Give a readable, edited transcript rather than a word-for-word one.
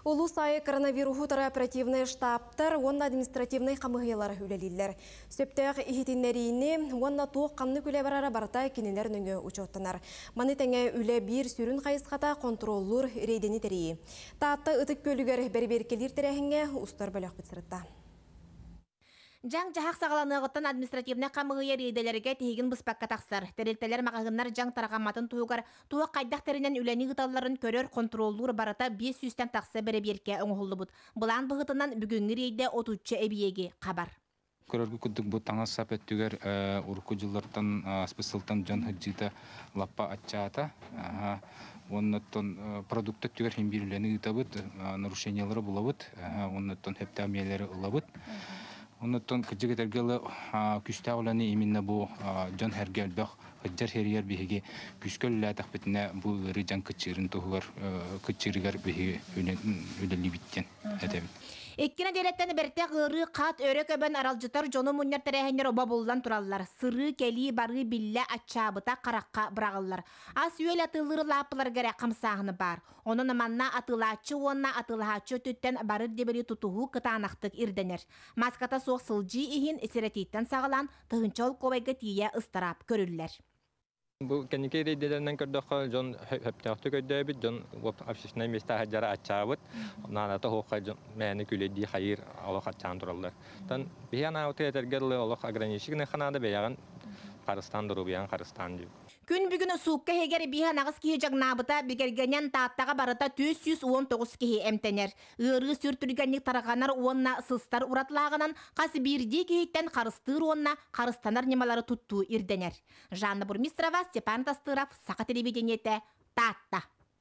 Улуус аайы коронавируһу утары оперативнай штабтар уонна административнай хамыыһыйалар үлэлииллэр. Сөптөөх иһитиннэриини уонна туох ханнык үлэ барара барыта кинилэр нөҥүө учуоттанар. Маны тэҥэ үлэ биир сүрүн хайысхата контроллуур рейдэни тэрийии. Таатта Ытык Күөлүгэр бэрэбиэркэлиир тэрээһиҥҥэ устар бөлөхпүт сырытта. Дьаҥ-дьаһах саҕаланыаҕыттан административнай хамыыһыйа рейдэлэргэ тиһигин быспакка тахсар. Тэрилтэлэр, маҕаһыыннар дьаҥ тарҕамматын туһугар туох хайдах тэринэн үлэни ыыталларын көрөр, хонтуруоллуур барыта 500-тэн тахса бэрэбиэркэ оҥоһуллубут. Былаан быһыытынан бүгүҥҥү рейдэ отучча эбийиэги хабар. Көрөргө курдук бу таҥас-сап өттүгэр урукку дьыллартан ааспыт сылтан дьон сылдьыыта лаппа аччаата. Уонна продукт өттүгэр син биир үлэни ыытабыт, нарушениелары булабыт, уонна сөптөөх миэрэлэри ылабыт. Оннуттан кырдьык этэргэ дылы күүстээх үлэни именно бу дьон сэргэ элбэх сылдьар сиригэр биһиги күүскэ үлэлээтэхпитинэ бу ыарыы дьаҥ кыччыырын туһугар кыччыырыгар биһиги үлэлиибит диэн этэбин. Икки нэдиэлэттэн бэртэх ыарыы хат өрө көбөн аралдьытар дьону мунньар тэрээһиннэр бобуллан тураллар. Сырыы, кэлии, барыы биллэ аччаабыта харахха быраҕыллар. Ас-үөл атыылыыр лааппыларга эрэ хамсааһыны баар. Онон манна атыылааччы уонна атыылаһааччы өттүттэн бары ирдэбили тутуһуу кытаанахтык ирдэнэр. Маската суох сылдьыы иһин сэрэтииттэн саҕалаан тыһыынча солкуобайга тиийэ ыстараап көрүллэр. Бу кэнники рейдэлэринэн көрдөххө, дьон сөптөөхтүк өйдөөбүт, дьон общественное место сылдьара аччаабыт. Наадата суохха дьон мээнэ күлэйдии хайыыр олох аччаан тураллар. Тан биһи анаабыты этэргэ дылы олох ограниченный ханаада бэйэҕин харыстаан, доруобуйаҕын харыстаан диир. Күн бүгүн суукка иһигэр биир анаҕас киһи дьаҥнаабыта бигэргэнэн Тааттаҕа барыта 419 киһи эмтэнэр. Ыарыы сүр түргэнник тарҕанар уонна сыстар уратылааҕынан хас биирдии киһиттэн харыстыыр уонна харыстанар ньымалары туттуу ирдэнэр. Жанна Бурмистрова, Степан Тастыров, Саха телевидениетэ, Таатта.